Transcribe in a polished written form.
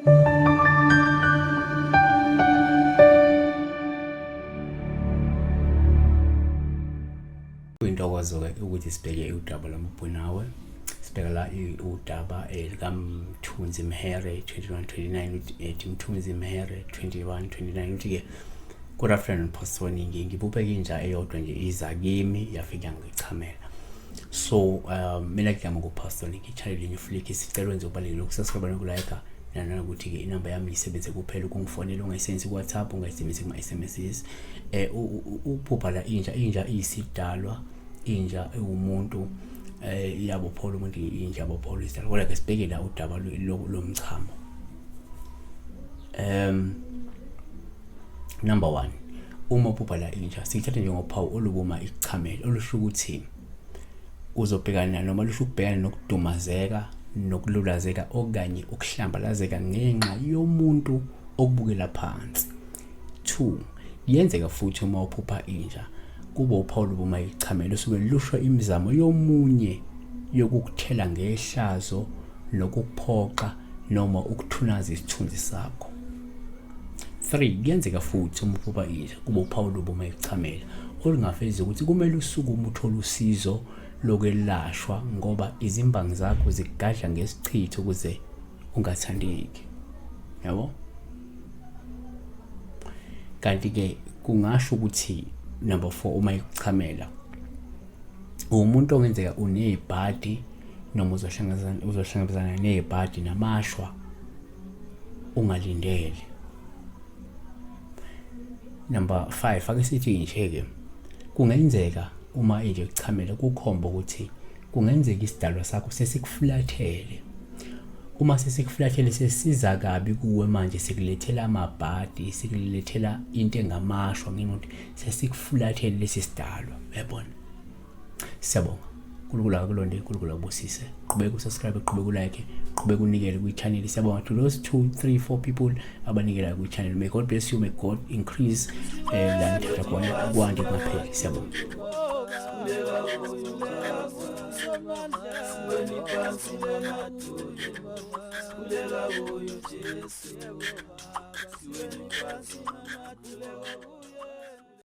Kuyintokozo-ke ukuthi sibheke udaba lombunawe. Sibheka la udaba likaMthunzi Mhere 2129, ethi Mthunzi Mhere 2129, uthi-ke good afternoon Pastor Ningi, ngibubeke inja eyodwa nje iza kimi yafika ngichamela. So mina ngigama nguPastor Ningi, channel lenye flick, sicela wenze ukubalulekile ukusubscribe nokulike, nanokuthi-ke inamba yami isebenze kuphela ukungifonela, ungayisebenzisi ku-WhatsApp, ungayisebenzisi kuma-SMSs. Ukuphupha la inja, inja iyisidalwa, inja iwumuntu, iyabophola umuntu, inja yabophola isidalwa. Kodwa-ke sibheke la udaba lomchamo. Number 1, uma uphupha la inja, siyithatha njengophawu olubuma ichamelo, olusho ukuthi uzobhekana noma lusho ukubhekana nokudumazeka nokululazeka okanye ukuhlambalazeka ngenxa yomuntu okubukela phansi. 2, kuyenzeka futhi uma uphupha inja kube uphawu lobuma ichamelo, lusuke lusho imizamo yomunye yokukuthela ngehlazo nokukuphoxa noma ukuthunaza isithunzi sakho. 3, kuyenzeka futhi uma uphupha inja kube uphawu lobuma ichamela olungafezi ukuthi kumele usukume uthole usizo lokwelashwa ngoba izimbangi zakho zikugadla ngesichitho ukuze ungathandeki, yabo. Kanti-ke kungasho ukuthi number 4, uma ikuchamela umuntu ongenzeka unezibhadi noma uzohlangabezana nezibhadi namashwa ungalindele. Number 5, ake sithi nje-ke kungenzeka uma inje kuchamela kukhomba ukuthi kungenzeka isidalwa sakho sesikufulathele. Uma sesikufulathele sesiza kabi kuwe manje, sikulethela amabhadi, sikulethela into engamashwa ngenxa yokuthi sesikufulathele lesi sidalwa, uyabona. Siyabonga. uNkulunkulu akulonde, uNkulunkulu akubusise. Qhubeka usubscribe, qhubeka ulike, qhubeka unikele kwi-channel. Siyabonga to those 2 3 4 people abanikelayo kwi-channel. May God bless you, may God increase la nithatha khona kwande kungapheli. Siyabonga.